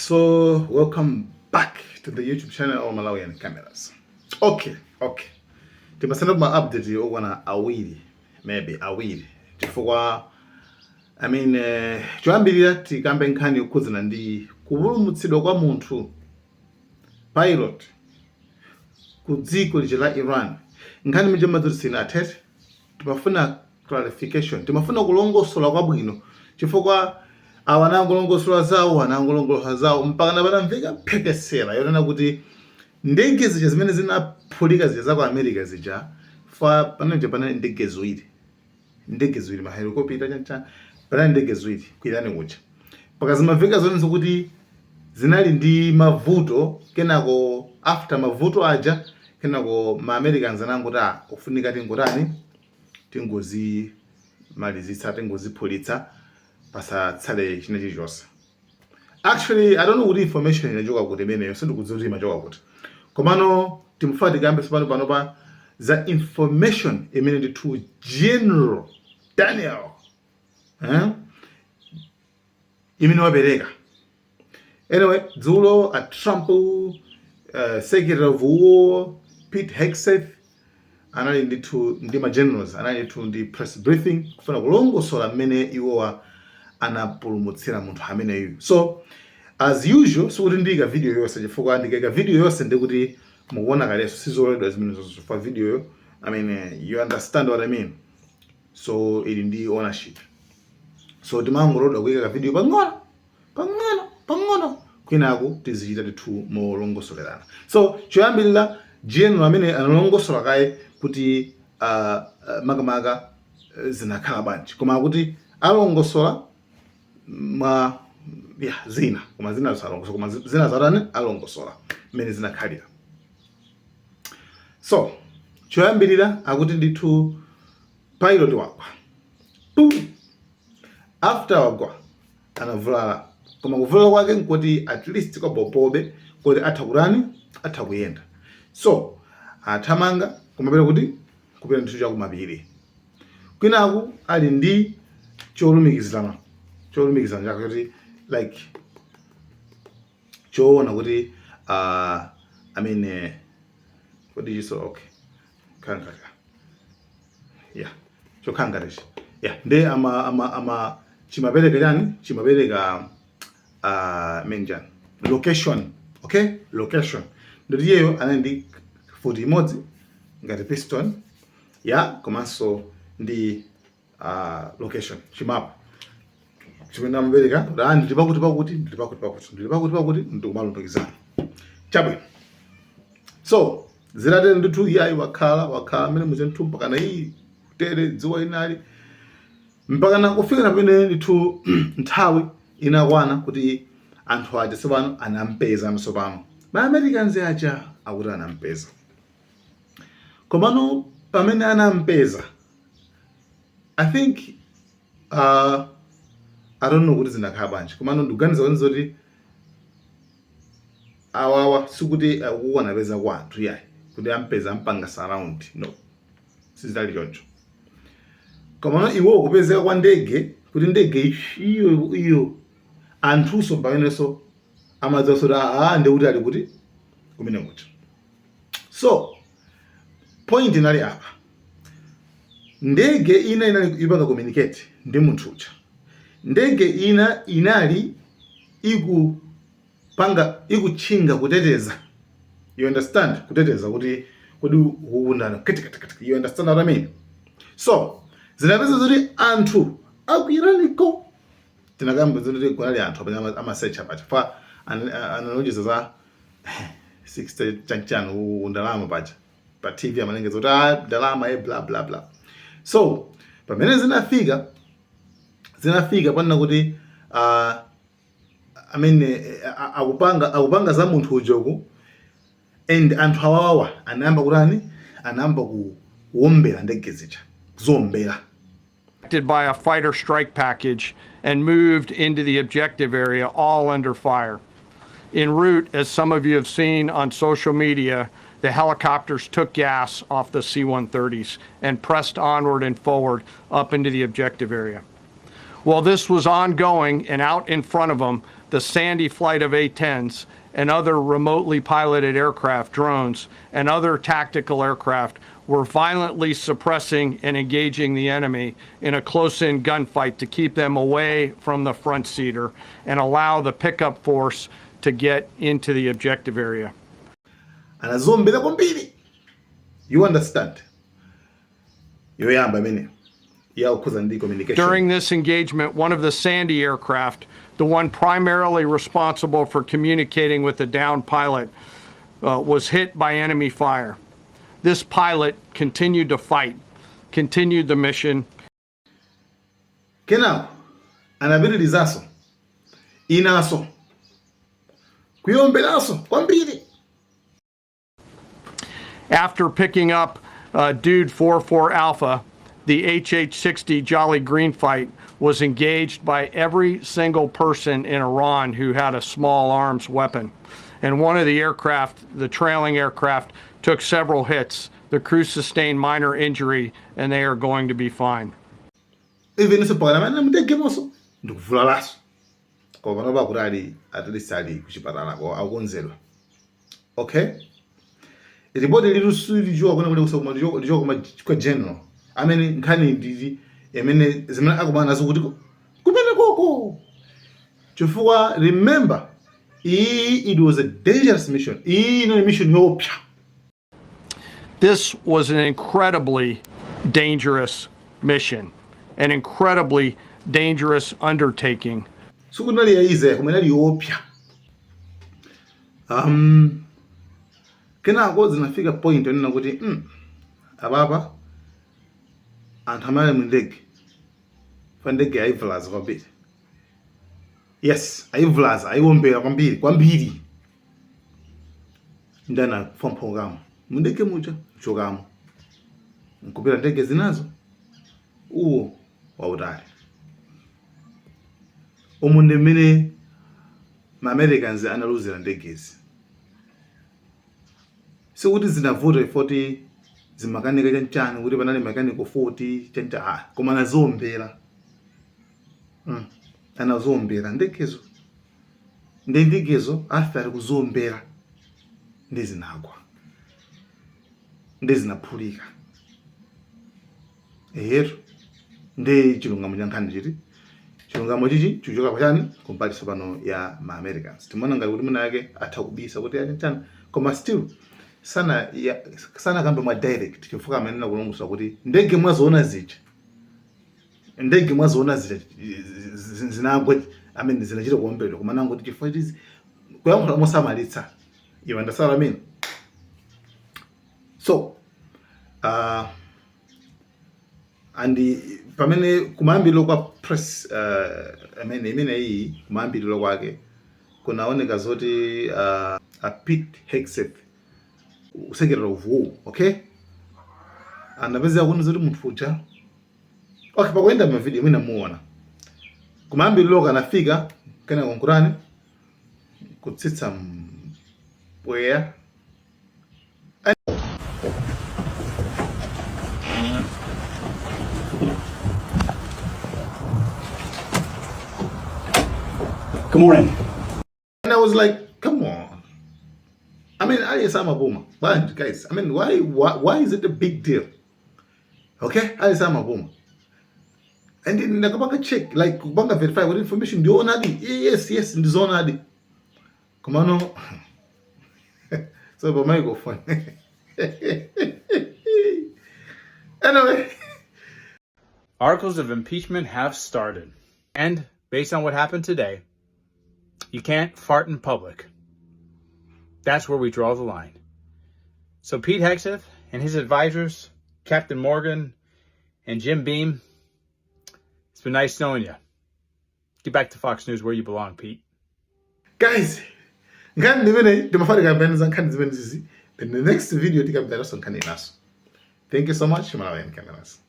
So welcome back to the YouTube channel of Malawian Cameras. Okay. Timasenda kuma update okwana awiri, maybe awiri. Chifukwa, I mean, choyambirira tikambe nkhani yokhudzana ndi kupulumutsidwa kwa munthu, pilot, ku dziko lija la Iran. Nkhani imene madzoti sinathete, timafuna clarification, timafuna kulongosola kwabwino, chifukwa awa anangolongosola zawo, anangolongosola zawo, mpaka napanamveka mphekesera yonena kuti ndege zija zimene zinaphulika zija za ku America zija, fa panoja panali ndege ziwiri, ndege ziwiri, ma helicopter chanchani, panali ndege ziwiri ku Iran kuja. Paka zimamveka zonse kuti zinali ndi mavuto. Kenako after mavuto aja, kenako ma Americans anangoti, "Ah, kufunika tingotani, tingozimalizitsa, tingoziphulitsa, pasatsale china chilichonse." Actually, I don't know kuti information inachoka kuti imeneyo, sindikudziwa kuti imachoka kuti. Komano timufuna tikambe pano panopa za information imene ndithu General Daniel, eh? Imene wapereka. Anyway, dzulo a Trump, Secretary of War Pete Hegseth anali ndithu ndi ma generals, anali ndithu ndi press briefing kufuna kulongosola mmene iwowa anapulumutsira munthu ameneyu. So as usual, sikuti ndiyika video yonse, chifukwa ndikayika video yonse ndikuti mukuona kalenso sizololedwa zimenezo, chifukwa video yo, I mean, you understand what I mean, so ili ndi ownership. So timangololedwa kuyika ka video pang'ono pang'ono pang'ono, kwinaku tizichita ndithu molongosolerana. So choyambirira, General amene analongosola kaye kuti makamaka zinakhala bwanji, koma kuti alongosola mwa ya zina, koma zina zalongosola, koma zina zatani, alongosola mmene zinakhalira. So choyambirira, akuti ndithu pilot wagwa. Boom. After wagwa, anavulala, koma kuvulala kwake nkuti at least kwabobobe kuti atha kutani, atha kuyenda. So athamanga kumapita kuti, kupita ndithu chakumapiri. Kwinaku ali ndi cholumikizana chake kuti like choona kuti I mean, what did you say? Okay, kangati, yeah, chokhangati, yeah, nde ama chimapereka chani, chimapereka menjani, location. Okay, location. Ndoti iyeyo anali ndi futi imodzi ngati pistol ya, komanso ndi location chimapu chimene amapereka kuti, ah, ndili pakuti pakuti, ndili pakuti pakuti, ndili pakuti pakuti, ndikumalumikizana. Chabwino. So zitatero ndithu, iyayi, wakhala amene muze ndithu mpakana iyi tere dzuwa linali mpakana kufikira pamene ndithu nthawi inakwana kuti anthu aja tsopano anampeza. Tsopano ma Americans aja akuti anampeza. Komano pamene anampeza, I think, I don't know kuti zinakhala bwanji, komano ndikuganiza kuti zoti awawa sikuti akuku anapeza kwa anthu, yayi, kuti ampeza, ampanga surround, no, sizidali choncho. Komano iwo kupezeka kwa ndege, kuti ndege iyo iyo, anthunso pamenenso amadziwa kuti aa, ndikuti ali kuti kumene kuja. So point inali apa, ndege ina inali ipanga communicate ndi munthu uja, ndege ina inali ikupanga, ikutchinga, kuteteza, you understand, kuteteza kuti kodi ukundana kati, you understand what I mean? So zinapeza zoti anthu aku Iraniko, tinakamba zoti kunali anthu amene amasecha pacha fa analonjeza za 60 chanchano ndalama pacha pa TV, amalengeza kuti, ah, ndalama e bla bla bla. So pamene zinafika panena kuti amene akupanga za munthu ujoku, and anthu awawa anayamba kutani, anayamba kuwombera ndege zija, zombera. By a fighter strike package and moved into the objective area, all under fire. En route, as some of you have seen on social media, the helicopters took gas off the C 130s and pressed onward and forward up into the objective area. While this was ongoing and out in front of them, the Sandy flight of A-10s and other remotely piloted aircraft, drones, and other tactical aircraft were violently suppressing and engaging the enemy in a close-in gunfight to keep them away from the front seater and allow the pickup force to get into the objective area. Anaziombera kwambiri, you understand? Yoyamba imene yakukhuza ndi communication. During this engagement, one of the Sandy aircraft, the one primarily responsible for communicating with the downed pilot, was hit by enemy fire. This pilot continued to fight, continued the mission, Kenako anapitirizaso inaso kuyomberanso kwambiri. After picking up Dude 44 Alpha, the HH-60 Jolly Green fight was engaged by every single person in Iran who had a small arms weapon. And one of the aircraft, the trailing aircraft, took several hits. The crew sustained minor injury and they are going to be fine. Even pakana amene mutegemonso ndikuvulalanso, koma panopa kuti ali at least ali kuchipatala ko akukonzedwa. Okay, ripoti lili silichoka kuna kuti kusoma lichoka kwa general amene nkhani ndili amene zimene akumana nazo kuti kumene koko, chifukwa remember, iyi it was a dangerous mission. Iyi inali mission yoopsa. This was an incredibly dangerous mission, an incredibly dangerous undertaking. Sikunali ya easy, koma inali yoopsa. Kenako zinafika point yonena kuti apapa anthu amene ali mu ndege pa ndege ayivulaza kwambiri. Yes, ayivulaza, ayiwombera kwambiri kwambiri, ndi anafomphokamo mu ndege muja, kuchokamo nkupita ndege zinazo uwo wautali. Umu ndi mmene ma Americans analuzira ndegezi. Sikuti zinavuta foti zimakanika chanchani, kuti panali mechanical fault chancha, ah, koma anaziombera, anaziombera ndegezo, ndi ndegezo after ali kuziombera ndi zinagwa, ndi zinaphulika. Eyetu, ndi chilungamo cha nkhani chiti, chilungamo chichi chikuchoka pachani? Kumbali tsopano ya ma Americans. Timaona ngati kuti mwina yake atha kubisa kuti chanchani, koma still sana ya, sana kambe mwa direct, chifukwa amenena kulongosola kuti ndege mwazoona zija, ndege mwazoona zija zinagwa amene zinachita kuomberedwa, koma nangoti chifukwa chizi kuyankhula mosamalitsa. You understand what I mean? So and pamene kumayambiriro kwa press amene imene iyi, kumayambiriro kwake kunaoneka zoti a Pete Hegseth, Secretary of War, okay, anapezeka kuona zoti munthu uja, okay, pakuyenda ma video mwina muona kumayambiriro kanafika kena konkurani kutsitsa mpweya. Good morning. And I was like, "Come on." I mean, aliyense amapuma. Bwanji, guys? I mean, why is it a big deal? Okay? Aliyense amapuma. And then ndakapanga check, like kupanga verify what information ndionadi. Yes, ndizonadi. Komano so pa microphone. Anyway. Articles of impeachment have started. And based on what happened today, you can't fart in public. That's where we draw the line. So Pete Hegseth and his advisors, Captain Morgan and Jim Beam, it's been nice knowing you. Get back to Fox News where you belong, Pete. Guys, nkhani ndimene timafuna tikambirane, nkhani zimene zizi. Then the next video tikambiranaso nkhani inaso. Thank you so much, Malawian Cameras.